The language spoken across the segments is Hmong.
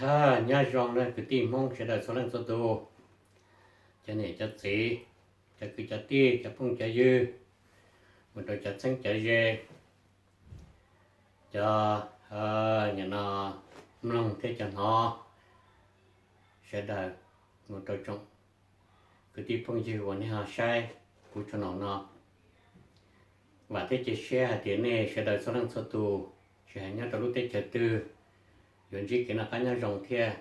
Nyob zoo na kwv tij Hmoob sawv daws txhua leej txhua tus, cov niam cov txiv, cov kwv cov tij, cov phooj cov ywg, mus rau cov txheeb cov ze, cov nim no mloog thiab cov hnov, sawv daws mus rau tsoom kwv tij phooj ywg uas nej ho saib kuv channel no. Vam thiab cia siab hais tias nej sawv daws txhua leej txhua tus, tsis hais nyob rau lub teb chaws twg, yuav ntsib kev noj qab nyob zoo thiab.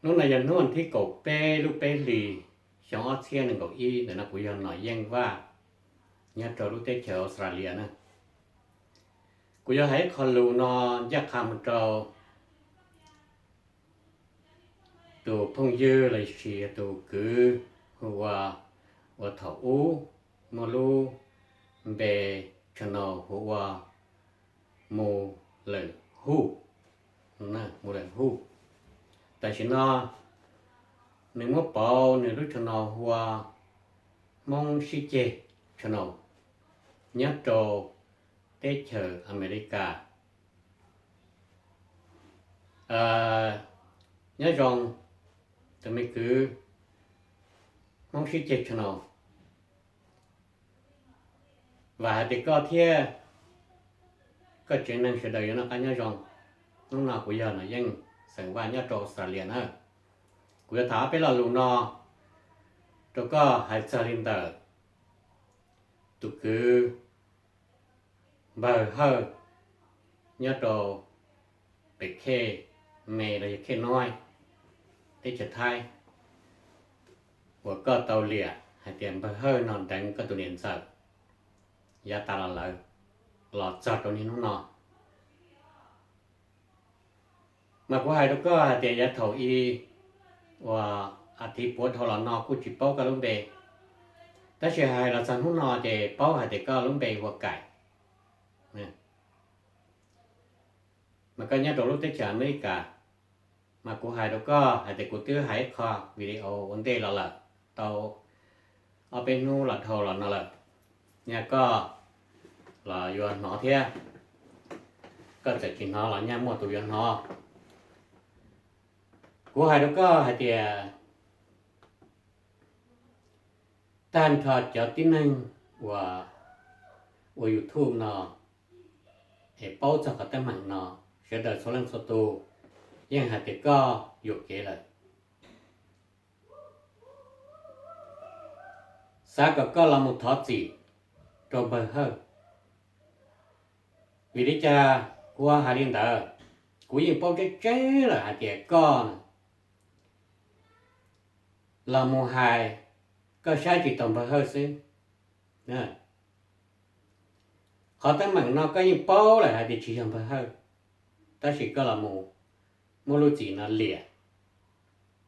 Hnub no yog hnub thib kaum peb lub peb hlis xyoo ob txhiab nees nkaum ib, ntawm no kuv yog Nom Yeej Vaj nyob rau lub teb chaws Australia na. Kuv yuav hais ib qho lus no ncaj qha mus rau tus phooj ywg los sis tus kwv hu ua, ua thaum ub muaj lub npe channel hu ua Mus Lawm Huj, Mus Lawm Huj. Tam sim no nws muab pauv nws lub channel hu ua Hmoob Sib Ceg channel nyob rau teb chaws Amelikas. Nyob zoo tus me kwv Hmoob Sib Ceg channel, vam hais tias koj thiab koj tsev neeg sawv daws yuav noj qab nyob zoo. Hnub no kuv yog Nom Yeej xeem Vaj nyob rau Australia na. Kuv yuav tham ob peb lo lus no rau koj hais txog li ntawm tus kwv Npawg Hawj nyob rau pem Khej Me los yog Khej Noib, teb chaws Thaib, uas koj tau liam hais tias Npawg Hawj no deev koj tus niam ntxawm yav tas los lawm los txog rau niaj hnub no. Mas kuv hais rau koj hais tias yav thaum i uas a thiv puav dhau los no kuj tsis paub koj lub npe, tab sis hais los txog hnub no ces paub hais tias koj lub npe hu ua Kaim. Mas koj nyob rau lub teb chaws Amelikas, mas kuv hais rau koj hais tias kuv twb hais ib qho video ua ntej los lawm tau ob peb hnub los dhau los no lawm, nyaj koj los yuav hnov thiab. Koj txawm tsis hnov los nyaj muaj tus yuav hnov. Kuv hais rau koj hais tias tag nrho cov tib neeg uas ua YouTube no es paub txog qhov teeb meem no, sawv daws txhua leej txhua tus yeej hais tias koj yuam kev lawm. Xav kom koj los mus thov txim rau Npawg Hawj. Vim li cas kuv hais li ntawd? Kuv yeej paub tseeb tseeb lawm hais tias koj los mus hais, koj saib tsis taus Npawg Hawj xwb. Qhov teeb meem no koj yeej paub lawm hais tias tsis yog Npawg Hawj, tab sis koj los mus muab lub txim no liam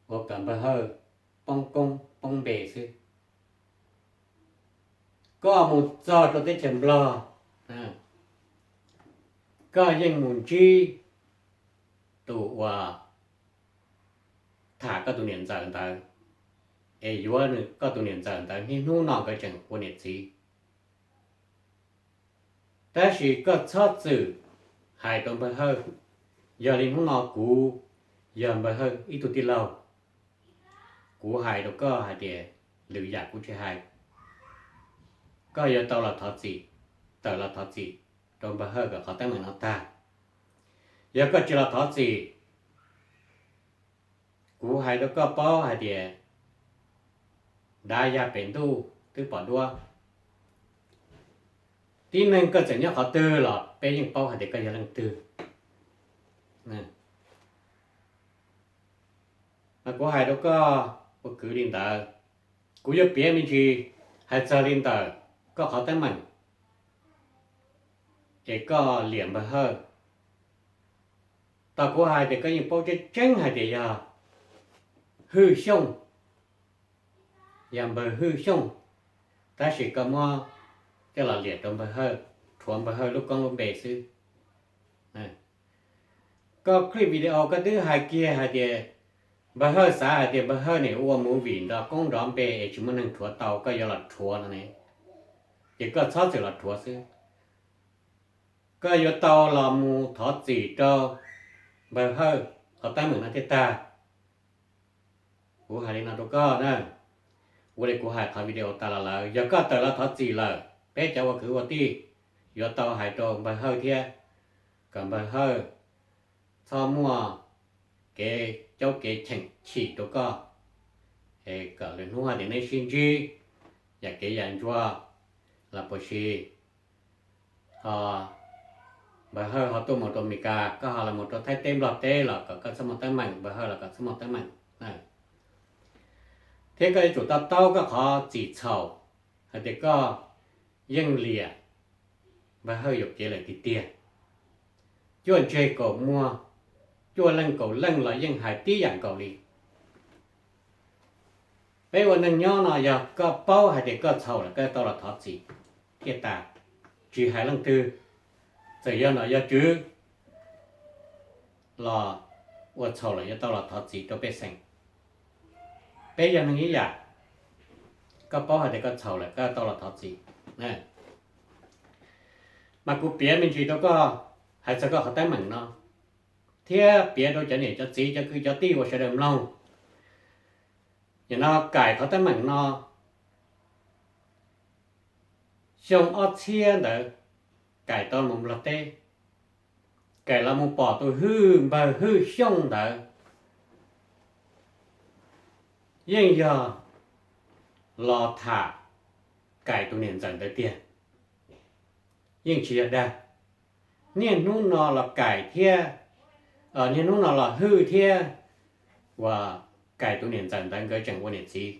ua kom Npawg Hawj poob koob poob npe xwb. Koj mus txog rau teb chaws Nplog, koj yeej mus ntsib tus uas tham koj tus niam ntxawm ntawd, es yuav koj tus niam ntxawm ntawd niaj hnub no nkawd tseem ua niam txiv. Tab sis koj txhob txwm hais rau Npawg Hawj, yog li hnub no kuv yog Npawg Hawj ib tug tij laug, kuv hais rau koj hais tias lwm yam kuv tsis hais, koj yuav tau los thov txim, tawm los thov txim rau Npawg Hawj kom qhov teeb meem no tag. Yog koj tsis los thov txim, kuv hais rau koj paub hais tias dav ya pem ntuj twb pom duab. Tib neeg koj txawm nyob qhov twg los peb yeej paub hais tias koj yog leej twg. Mas kuv hais rau koj ua kwv li ntawd, kuv yuav piav me ntsis hais txog li ntawm koj qhov teeb meem es koj liam Npawg Hawj. Tau kuv hais tias koj yeej paub tseeb tseeb hais tias yog Hwj Xyooj, yog Npawg Hwj Xyooj, tab sis koj muab coj los liam rau Npawg Hawj, rhuav Npawg Hawj lub koob lub npe xwb. Koj clip video koj twb hais kiag hais tias Npawg Hawj xav hais tias Npawg Hawj nim ua movie nrov koob nrov npe es tsis muaj neeg rhuav tau, koj yuav los rhuav no ne, ces koj txhob txwm los rhuav xwb. Koj yuav tau los mus thov txim rau npawg Hawj qhov teeb meem no thiaj tag. Kuv hais li no rau koj na, ua li kuv hais qhov video tas los lawm, yog koj tawm los thov txim lawm, peb cov ua kwv ua tij yuav tau hais rau npawg Hawj thiab, kom npawg Hawj txhob muaj kev caub kev cheem chim rau koj, es kom lwm hnub hais tias neb sib ntsib yam kev yam ntsuag los puas si, ho npawg Hawj ho tuaj mus rau Amelikas, koj ho los mus rau Thaib teb Nplog teb los kom koj txhob muaj teeb meem, npawg Hawj los kom txhob muaj teeb meem. Thiab koj yuav tsum to taub koj qhov txim txhaum hais tias koj yeej liam npawg Hawj yuam kev lawm tiag tiag. Cuaj ntseg kaum muag, cuaj leej kaum leej los yeej hais tib yam nkaus li. Peb ua neeg nyob no yog koj paub hais tias koj txhaum lawm koj tau los thov txim thiaj tas, tsis hais leej twg, txawm yog nom yog tswv los ua txhaum lawm yuav tau los thov txim rau pej xeem. Peb yog neeg ib yam, koj paub hais tias koj txhaum lawm koj tau los thov txim. Mas kuv piav me ntsis rau koj, hais txog koj qhov teeb meem no, thiab piav rau cov niam cov txiv cov kwv cov tij uas sawv daws mloog. Nim no Kaim qhov teeb meem no, xyoo ob txhiab ntawd Kaim tau mus Nplog teb, Kaim los mus pom tus Hwj, npawg Hwj Xyooj ntawd yeej yog los tham Kaim tus niam ntxawm ntawd tiag, yeej tsis yog dag. Niaj hnub no los Kaim thiab, niaj hnub no los Hwj thiab uas Kaim tus niam ntxawm ntawd nkawd tseem ua niam txiv,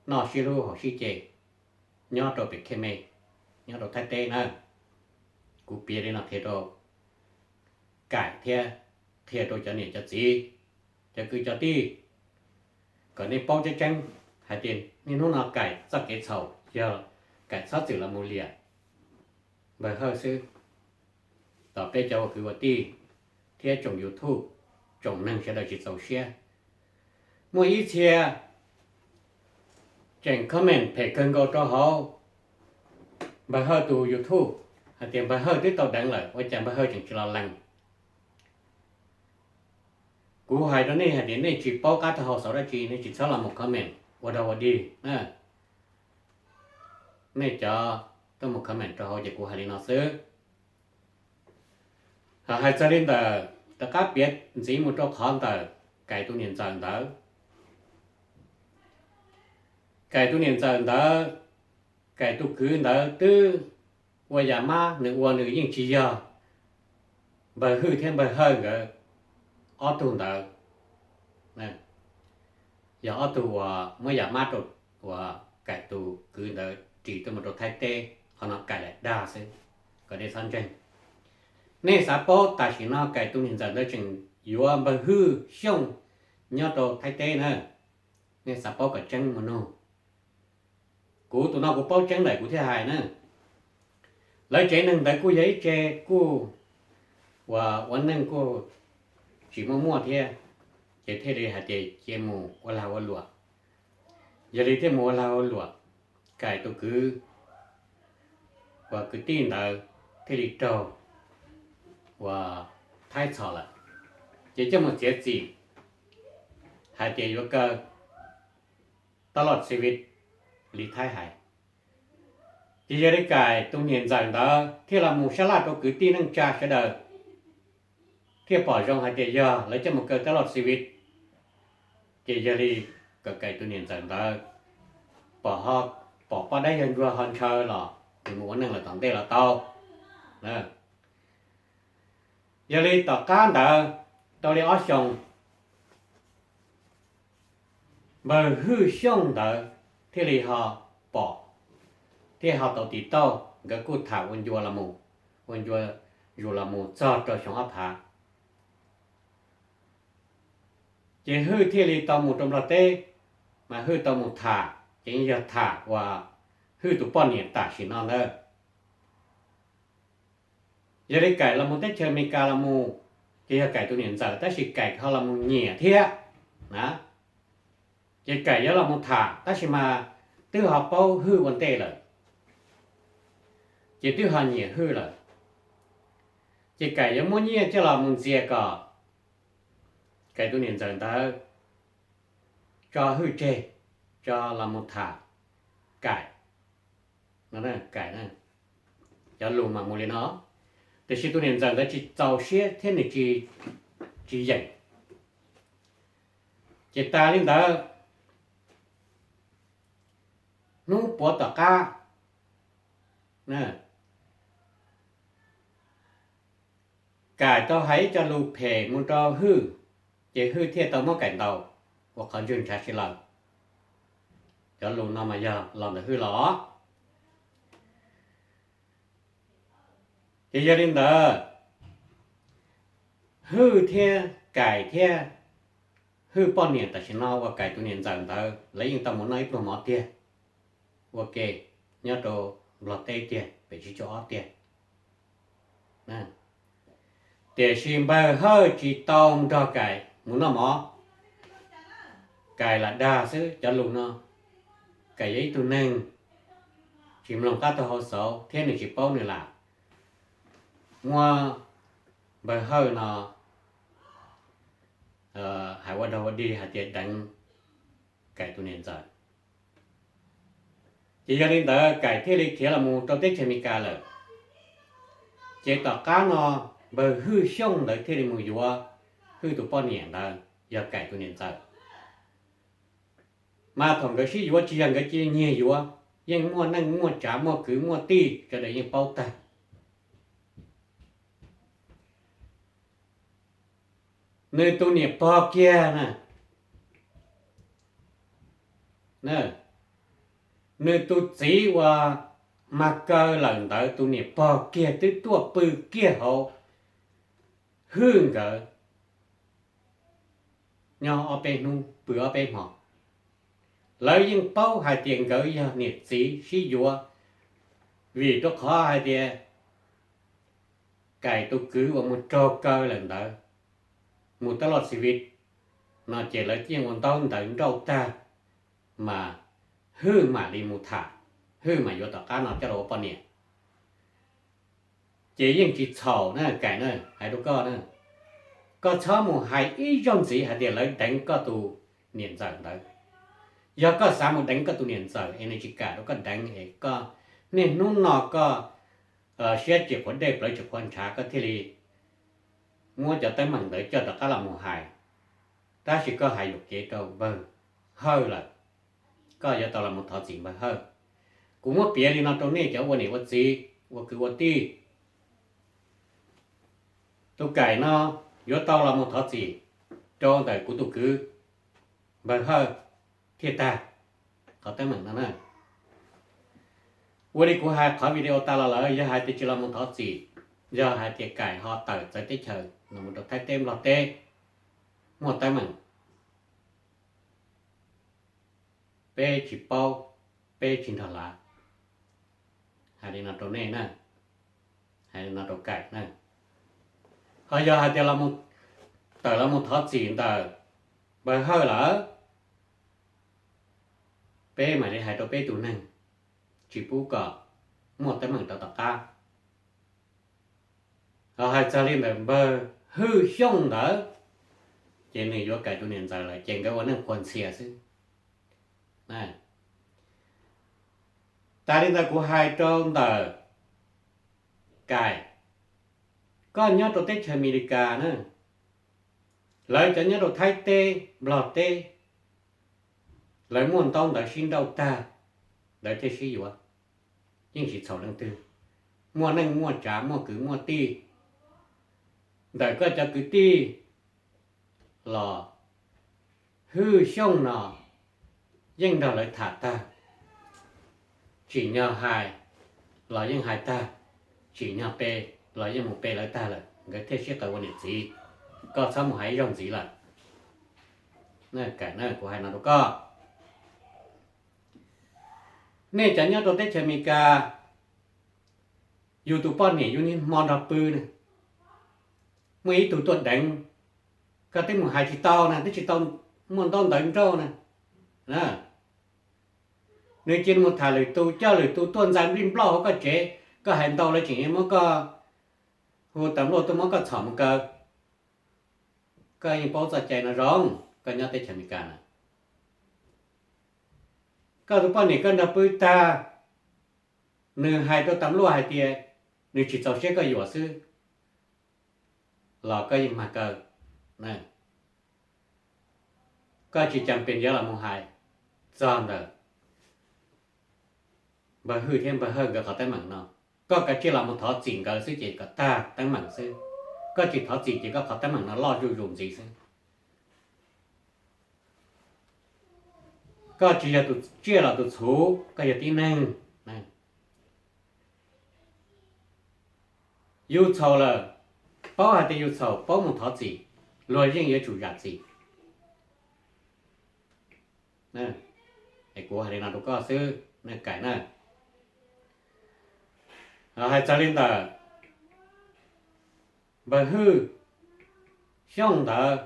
noj sib hlub haus sib ce, nyob rau pem Khej Mej, nyob rau Thaib teb na. Kuv piav li no qhia rau Kaim thiab qhia rau cov niam cov txiv, cov kwv cov tij, kom nej paub tseeb tseeb hais tias niaj hnub no Kaim txoj kev txhaum yog Kaim txhob txwm los mus liam npawg Hawj xwb. Tom peb cov ua kwv ua tij thiab tsoom YouTube, tsoom neeg sawv daws tsis txaus siab. Muaj ib txhia tseem comment phem kawg nkaus rau hauv npawg Hawj tus YouTube hais tias npawg Hawj twb tau deev lawm ua cas npawg Hawj tseem tsis los lees. Kuv hais rau nej hais tias nej tsis paub qab taub hau xauv dab tsi nej tsis txhob los mus comment ua dog ua dig. Nej cov tuaj mus comment rau hauv ces kuv hais li no xwb. Hais txog li ntawm rov qab piav ntxiv mus rau qhov ntawm Kaim tus niam ntxawm ntawd. Kaim tus niam ntxawm ntawd, Kaim tus kwv ntawd twb ua yam mab, nws ua nws yeej tsis yog npawg Hwj thiab npawg Hawj nkawd ob tug ntawd, yog ob tug uas muab yam mab rau uas Kaim tus kwv ntawd ris tuaj mus rau Thaib teb, qhov no Kaim lam dag xwb, kom nej txhob ntseeg. Nej xav paub tam sim no Kaim tus niam ntxawm ntawd tseem yuav npawg Hwj Xyooj nyob rau Thaib teb na, nej xav paub kom tseeb mus nug. Kuv tus no kuv paub tseeb lawm kuv thiaj hais na. Lawv tsev neeg ntawd kuj yog ib tsev kuj uas ua neej kuj tsis muaj muaj thiab, ces thiaj li hais tias cia mus ua lag ua luam. Yog li thiaj mus ua lag ua luam, Kaim tus kwv uas kwv tij ntawd thiaj li raug uas Thaib txhom lawm, ces coj mus txiav txim hais tias yuav kaw tab loj txiv vij li Thaib hais. Ces yog li Kaim tus niam ntxawm ntawd thiaj los mus sab laj rau kwv tij neej tsa sawv daws, thiaj pom zoo hais tias yog lawv coj mus kaw tab loj txiv vij, ces yog li kom Kaim tus niam ntxawm ntawd pom, pom poj dab yawg ntsuag ho ntshaw los nws mus ua neej lawm tom ntej los tau. Yog li tom qab ntawd tau li ob xyoos, npawg Hwj Xyooj ntawd thiaj li ho pom, thiaj ho tau tiv tauj, nkawd kuj tham ua ncua los mus, ua ncua zus los mus txog rau xyoo ob phav. Ces Hwj thiaj li tau mus rau Nplog teb, mas Hwj tau mus tham ces yeej yog tham uas Hwj tus poj niam tam sim no ntawd. Yog li Kaim los mus teb chaws Amelikas los mus, ces yog Kaim tus niam ntxawm tab sis Kaim ho los mus nyiam thiab na. Ces Kaim yuav los mus tham tab sis mas twb ho paub Hwj ua ntej lawm, ces twb ho nyiam Hwj lawm. Ces Kaim yuav muab nyiaj coj los mus ntxias kom Kaim tus niam ntxawm ntawd tso Hwj tseg, tso los mus tham Kaim. Kaim, cov lus mas mus li no, tiam sis tus niam ntxawm ntawd tsis txaus siab thiab nws tsis yeem. Ces tas li ntawd, hnub puav tom qab, Kaim tau hais ib co lus phem mus rau Hwj, ces Hwj thiaj tau muab Kaim ntaus ua qhov ntswg ntshav si lawm. Cov lus no mas yog los ntawm Hwj los. Ces yog li ntawd, Hwj thiab Kaim thiab Hwj poj niam tam sim no uas Kaim tus niam ntxawm ntawd lawv yeej tau mus noj ib pluag mov tiag ua ke nyob rau Nplog teb tiag, pem Tsib Caug Ob tiag. Tiam sis npawg Hawj tsis tau nrog Kaim mus noj mov. Kaim lam dag xwb cov lus no. Kaim yog ib tug neeg tsis mloog qab taug hau xauv thiab nws tsis paub nws lam muab npawg Hawj no hais ua dog ua dig hais tias deev Kaim tus niam ntxawm. Ces yog li ntawd Kaim thiaj li khiav los mus rau teb chaws Amelikas lawm. Ces tom qab no npawg Hwj Xyooj ntawd thiaj li mus yuav Hwj tus poj niam ntawd yog Kaim tus niam ntxawm. Mas thaum nkawd sib yuav tsis yog nkawd cia li nyiag yuav, yeej muaj neej muaj tsav muaj kwv muaj tij sawv daws yeej paub tag. Nws tus niam pog kiag na, nws tus txiv uas mag kaw lawm ntawd tus niam pog kiag twb tuaj pw kiag hauv Hwj nkawd nyob ob peb hnub pw ob peb hmo. Lawv yeej paub hais tias nkawd yog niam txiv sib yuav, vim rau qhov hais tias Kaim tus kwv uas mus raug kaw lawm ntawd mus tab loj xi vi no ces lawv yeej ua ntaub ntawv nrauj tag, mas Hwj mam li mus tham, Hwj mam yuav tom qab no coj los ua poj niam. Ces yeej tsis txhaum na Kaim na, hais rau koj na, koj txhob mus hais ib zaug ntxiv hais tias lawv deev koj tus niam ntxawm ntawd. Yog koj xav mus deev koj tus niam ntxawm es nws tsis kam rau koj deev es koj niaj hnub no koj siab tsis quav dej plawv tsis quav ntshav koj thiaj li muab cov teeb meem ntawd coj rov qab los mus hais. Tab sis koj hais yuam kev rau npawg Hawj lawm, koj yuav tau los mus thov txim npawg Hawj. Kuv muab piav li no rau nej cov ua niam ua txiv ua kwv ua tij. Tus Kaim no yuav tau los mus thov txim rau ntawm kuv tus kwv npawg Hawj thiaj tag qhov teeb meem no na. Ua li kuv hais qhov video tas los lawm, yog hais tias tsis los mus thov txim, yog hais tias Kaim ho tawm txawv teb chaws los mus rau Thaib teb Nplog teb, muaj teeb meem peb tsis paub, peb tsis nrog lav. Hais li no rau nej na, hais li no rau Kaim na. Ho yog hais tias tawm los mus thov txim ntawm npawg Hawj lawm, peb mam li hais rau peb tus neeg, tsis pub kom muaj teeb meem rau tom qab. Ho hais txog li ntawm npawg Hwj Xyooj ntawd, ces nws yuav Kaim tus niam ntxawm lawm ces nkawd ua neej qhuas ntxhias xwb. Tas li ntawd kuv hais rau ntawm Kaim, koj nyob rau teb chaws Amelikas na, lawv cov nyob rau Thaib teb Nplog teb, lawv muaj ntaub ntawv sib nrauj tag, lawv thiaj sib yuav, yeej tsis txhaum leej twg. Muaj neej muaj tsav muaj kwv muaj tij, ntawm koj cov kwv tij los Hwj Xyooj no yeej nrog lawv tham tag, tsim nyog hais los yeej hais tag, tsim nyog pe los yeej mus pe lawv tag lawm, nkawd thiaj sib qawm ua niam txiv. Koj txhob mus hais ib zaug ntxiv lawm. Kaim na, kuv hais no rau koj. Nej cov nyob rau teb chaws Amelikas, yus tus poj niam yus niaj hmo nrog pw na, muaj ib tug tuaj deev, koj twb mus hais tsis tau na, twb tsis tau muaj ntaub ntawv nrauj na. Nws cia li mus tham lwm tus, coj lwm tus tuaj ntxais nplij nplauj hauv koj tsev, koj hais ntau lawv tseem muab koj hu tas nplauj tuaj muab koj txhom mus kaw. Koj yeej paub txoj cai no zoo, koj nyob teb chaws Amelikas na. Koj tus poj niam koj nrog pw tag, nws hais rau tas luaj hais tias nws tsis txaus siab koj yuam xwb los koj yeej mag kaw. Koj tsis cas pes ntiav los mus hais txog ntawm npawg Hwj thiab npawg Hawj nkawd qhov teeb meem no. Koj kav tsij los mus thov txim nkawd xwb ces kom tag teeb meem xwb. Koj tsis thov txim ces koj qhov teeb meem no loj zuj zus ntxiv xwb. Koj tsis yog tus tsiaj los tus txhuv, koj yog tib neeg. Yus txhaum lawm, paub hais tias yus txhaum, paub mus thov txim, luag yeej yuav tsum zam txim. Es kuv hais li no rau koj xwb, nej Kaim na. Hais txog li ntawm npawg Hwj, xyoo ntawd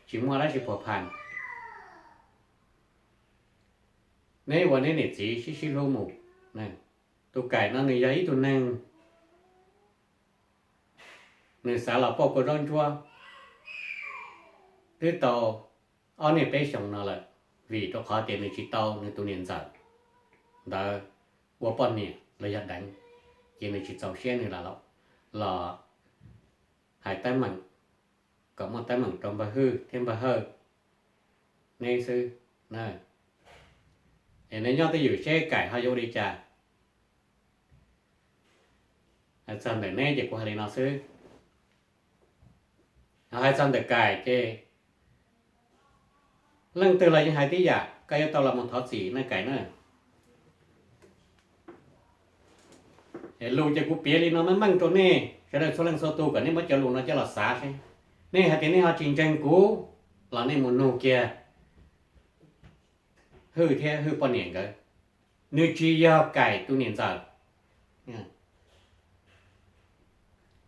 tsis muaj dab tsi phuas phas, neb ua neb niam txiv sib sib hlub mus. Tus Kaim no nws yog ib tug neeg, nws xav los pauj kua zaub ntsuab twb tau ob niaj peb xyoos no lawm, vim rau qhov tias nws tsis tau nws tus niam ntxawm ntawd ua poj niam los yog deev, ces nws tsis txaus siab nws los, los hais teeb meem, kom muaj teeb meem rau npawg Hwj thiab npawg Hawj neb xwb. Es neb nyob twj ywm seb Kaim ho yuav ua li cas. Hais txog ntawm neb ces kuv hais li no xwb. Hais txog ntawm Kaim ces leej twg los yeej hais tib yam, koj yuav tau los mus thov txim nej Kaim na. Es lus ces kuv piav li no meej meej rau nej sawv daws txhua leej txhua tus kom nej muab cov lus no coj los xav seb. Nej hais tias nej ho tsis ntseeg kuv los nej mus nug kiag Hwj thiab Hwj poj niam nkawd. Nws tsis yog Kaim tus niam ntxawm.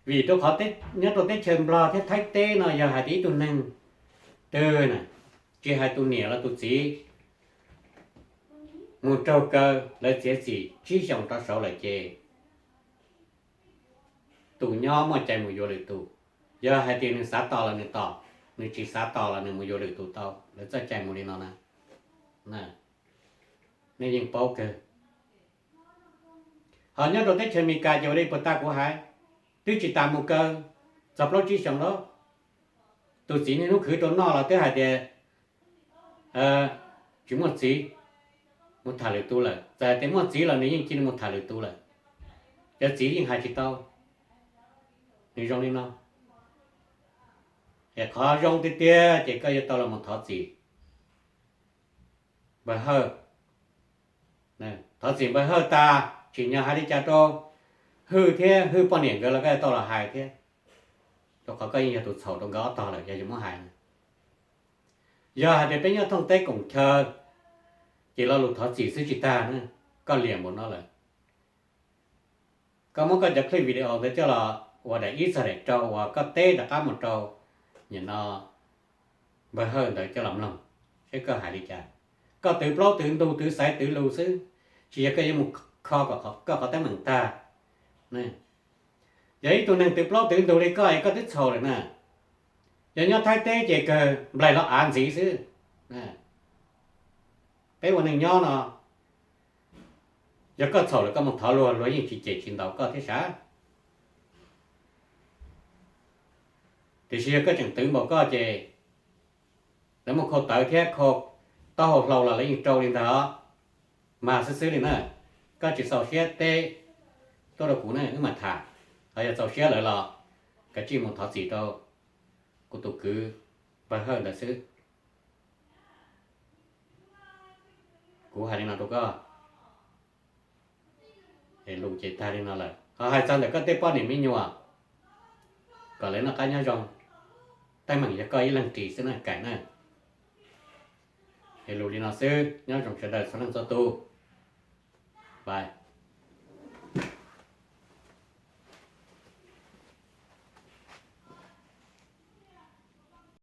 Vim rau qhov nyob rau teb chaws Nplog thiab Thaib teb no yog hais tias ib tug neeg twg na, tsis hais tus niam los tus txiv, mus raug kaw lawv txiav txim tsib xyoos rov saud lawm ces tus nyob muaj cai mus yuav lwm tus. Yog hais tias nws xav tos los nws tos, nws tsis xav tos los nws mus yuav lwm tus tau. Lawv txoj cai mus li no na. Nej yeej paub kawg. Ho nyob rau teb chaws Amelikas ces ua li puag ta kuv hais, twb tsis tas mus kaw txog plaub tsib xyoos lawm. Tus txiv niaj hnub khwv rau noj los twb hais tias tsis muaj txiv, mus tham lwm tus lawm. Txawm hais tias muaj txiv los nws yeej cia li mus tham lwm tus lawm. Cov txiv yeej hais tsis tau. Nws zoo li no. Es qhov zoo tiag tiag ces koj yuav tau los mus thov txim npawg Hawj. Thov txim npawg Hawj tas, tsim nyog hais li cas rau Hwj thiab Hwj poj niam nkawd los koj yuav tau los hais thiab, rau qhov koj yeej yog tus txhaum rau nkawd ob tog lawm yog yuav muab hais na. Yog hais tias peb nyob thooj teb koom chaw ces lo lus thov txim xwb tsis tag na, koj liam npaum no lawm. Koj muab koj cov clip video ntawd coj los ua daim ib txog daim rau uas koj teb rov qab mus rau nim no npawg Hawj ntawd coj los mloog seb koj hais li cas. Koj twv plaub twv ntug twv xaiv twv lus xwb, tsis yog koj yuav mus kho koj qhov teeb meem tag. Yog ib tug neeg twv plaub twv ntug li koj es koj twb txhaum lawm na. Yog nyob Thaib teb ces kawg nplaig los av ntxiv xwb. Peb ua neeg nyob no, yog koj txhaum lawm koj mus thov luag, luag yeej tsis cem tsis ntaus koj thiab sav. Tiam sis yog koj tseem twv npaum koj ces lawv muaj khau tawv thiab khau taub hau hlau los lawv yeej rau li ntag os. Mag xwb xwb li na. Koj tsis txaus siab teb tuaj rau kuv ne wb mam tham, ho yog txaus siab lawm los kav tsij mus thov txim rau kuv tus kwv npawg Hawj ntawd xwb. Kuv hais li no rau koj, es lus ces tag li no lawm. Ho hais txog ntawm koj tej poj niam me nyuam, kom lawv noj qab nyob zoo, teeb meem yog koj ib leeg ris xwb na Kaim na. Es lus li no xwb, nyob zoo sawv daws txhua leej txhua tus, bye.